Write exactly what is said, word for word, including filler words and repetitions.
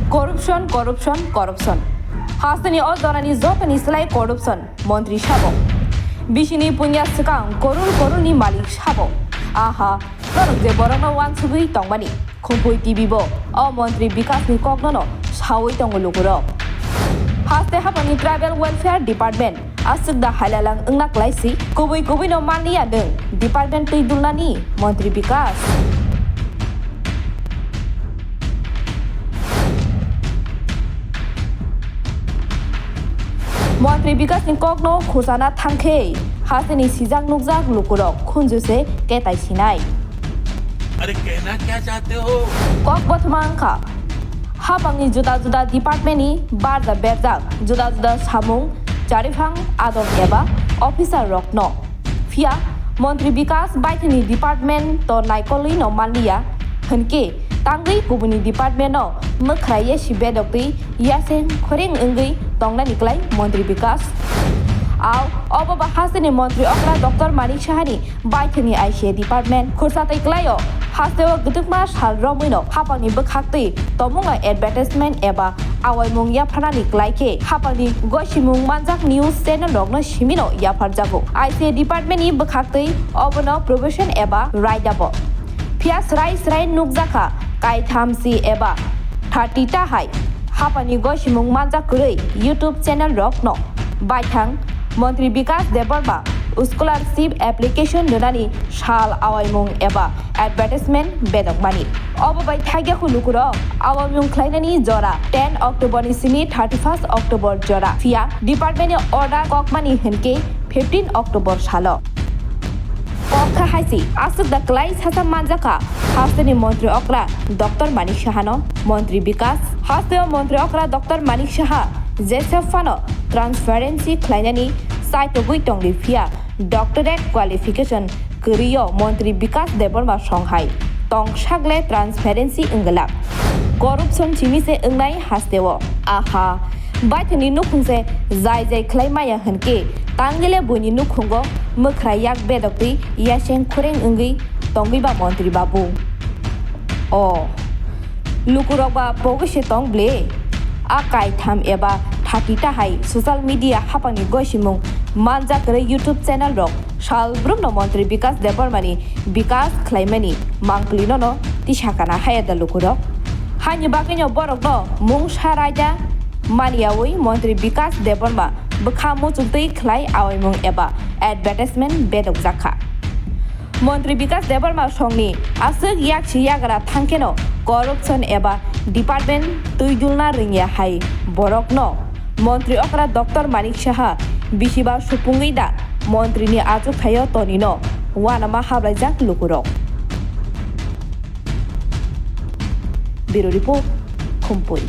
Corruption, corruption, corruption. Hasteni o jorani jotoni slai corruption, montri sabo. Bisini punya swkang korul korulni malik sabo. Aha, norok je borokno wansugwi tongmani. Khumpui T V bo o montri Bikasni koknono sawi tongo lukurok. Haste hapangni Tribal Welfare Department aswk da hailalang wngna klaisi, kubui kubuino manliya nwng department twi dulnani montri Bikas. Montri Bikasni kokno khusana thangkhe hasteni sijak nukjak lukurok khunju se ketai sinai. अरे कहना क्या चाहते हो? Kok bothoma wngkha, hapangni juda juda department ni barja berjak juda juda samung, chariphang adon eba officer rokno. Phiya montri Bikas baithangni department to naikolwi no manliya, hwnkhe tangwi kubuni department no mwkhra yesi bedok twi yaseng khoreng wngwi tongnani klai montri Bikas. Ao obo ba hasteni montri okra Doctor Manik Sahani baithangni I C A department khursa tei klaio. Hasteo gwdwkma sal romwino hapangni bwkhaktwi tongmungno advertisement eba awaimung yapharnani klaikhe hapangni gosimung manjak news channel rokno simino yapharjago. I C A department ni bwkhaktwi obono probation eba raidabo. Phiya srai srai nukjakha kaitham si eba thirty ta hai hapani gosimung manjak kwrwi YouTube channel rokno baithang montri Bikas Debbarma scholarship application rwnani sal awaimung eba advertisement bedokmani. Obo bai thagya khu lukurok awaimung khlainani jora ten October ni simi thirty first October jora. Phiya department ni order kokmani hwnkhe fifteen October salo. Kokha haisi aswk da klai sasa manjakha hasteni montri okra Doctor Manik Sahano montri Bikas. Hasteo montri okra Doctor Manik Saha jesep phano transparency khlainani saitogwi tongdi phiya doctorate qualification kwrwio montri Bikas Debbarma songhai tong sagle transparency wngwlak. Corruption simi se wngnai hasteo. Aha, baithangni nukhung se jai jai khlai maya hwnkhe tangwile buini nukhungo mwkhra yak bedok twi yaseng khoreng wngwi tongwi ba montri babu. O lukurok ba pogwi se tong ble. A kaitham eba thati ta hai social media hapangni gosimung manjak kwrwi YouTube channel rok sal brumno montri Bikas Debbarmani Bikas khlaimani mangpli nono tisa kana haya da lukurok. Haini bagwino borokno mung sa raida maniyawi montri Bikas Debbarma bwkha muchungtwi khlai awaimung eba advertisement bedokjakha. Montri Bikas Debbarma songni aswk yaksi yagra thangkheno corruption eba department twi dulna rwngya hai borokno montri okra Doctor Manik Saha bisiba supungwi da montrini achukthai-o tonino uanama hablaijak lukurok. Bureau Report, Khumpui.